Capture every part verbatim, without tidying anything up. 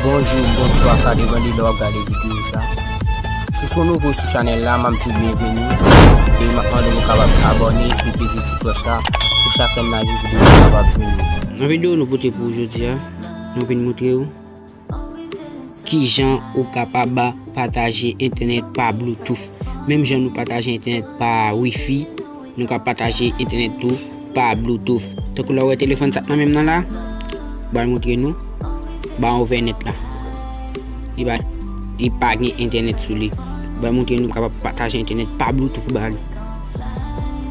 Bonjou, bonswa, sa depann de lè w ap gade videyo sa. Si w se yon nouvo sou chanèl la, m ap di w byenveni. E m ap mande w kapab abòne e peze ti klòch la pou chak lè m lage videyo kapab jwenn ou. Nan videyo nou pote pou ou jodi a, nou vin montre w kijan ou kapab pataje entènèt pa Bluetooth. Menm jan nou pataje entènèt pa Wi-Fi, nou ka pataje entènèt tou pa Bluetooth. Tankou lè w wè telefòn sa k nan men m nan la, m pral montre nou, ba overnet la. Li pa, li pa gen entènèt sou li. M pral montre nou kapab pataje entènèt pa Bluetooth ba li.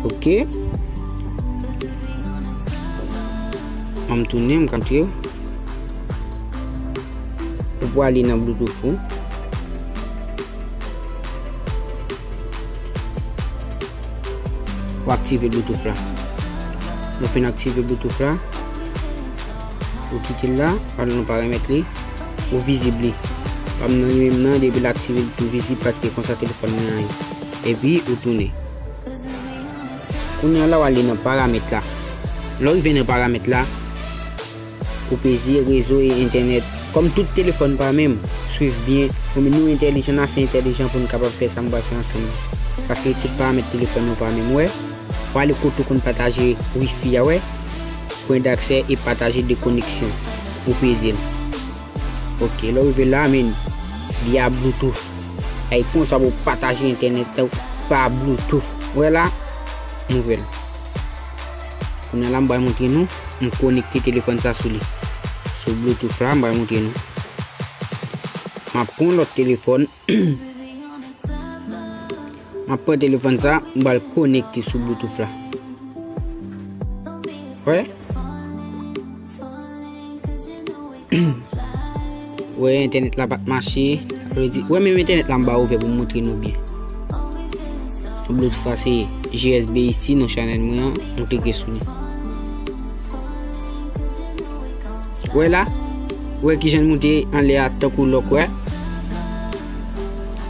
Ok. An m tounen, m ka montre w. Ou prale nan Bluetooth ou. Ou aktive Bluetooth la. Ou fin aktive Bluetooth la. Ou kite l la, al nan paramèt li. Ou vizib li. Pa m nan li menm nan, depi l aktive li tou vizib paske konsa telefòn mwen an ye. Epi ou tounen. Kounye a la w ale nan paramèt la. Lè w rive nan paramèt la, ou peze rezo e entènèt. Kòm tout telefòn pa menm, swiv byen. Bon, men nou entèlijan, n ase entèlijan pou n kapab fè sa m pral fè ansanm. Paske tout paramèt telefòn nou pa menm, wè. W ale kote w konn pataje Wi-Fi a, wè. Pwen d'aksè e pataje de koneksyon. Ou peze l. Ok, lè w rive la, men, li a Bluetooth. E konsa pou w pataje entènèt ou pa Bluetooth. Wè la, nouvèl. Kounye a la, m pral montre nou, m konekte telefòn sa sou li. Sou Bluetooth la, m pral montre nou. M ap pran lòt telefòn. M ap pran telefòn sa, m pral konekte sou Bluetooth la. Wè? Wè, entènèt la pa t mache. Sa vle di, wè, menm entènèt la m pa ouvè pou m montre nou byen. Bluetooth la se G S B isi, non chanèl mwen an, nou klike sou li. Wè la? Wè kijan l moute anlè a tankou lòk, wè?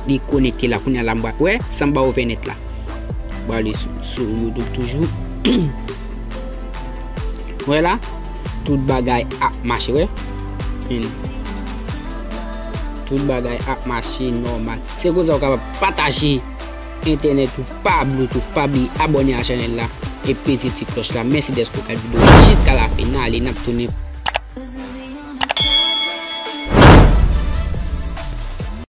Li konekte la, kounye a la m pral, wè, san m pa ouvè nèt la. M prale sou, sou YouTube toujou. Wè la, tout bagay ap mache, wè. Men, tout bagay ap mache nòmal. Se konsa ou kapab pataje entènèt ou pa Bluetooth. Pa bliye abòne a chanèl la e peze ti klòch la. Mèsi dèske w gade videyo a jiska lafen. N ale, n ap tounen.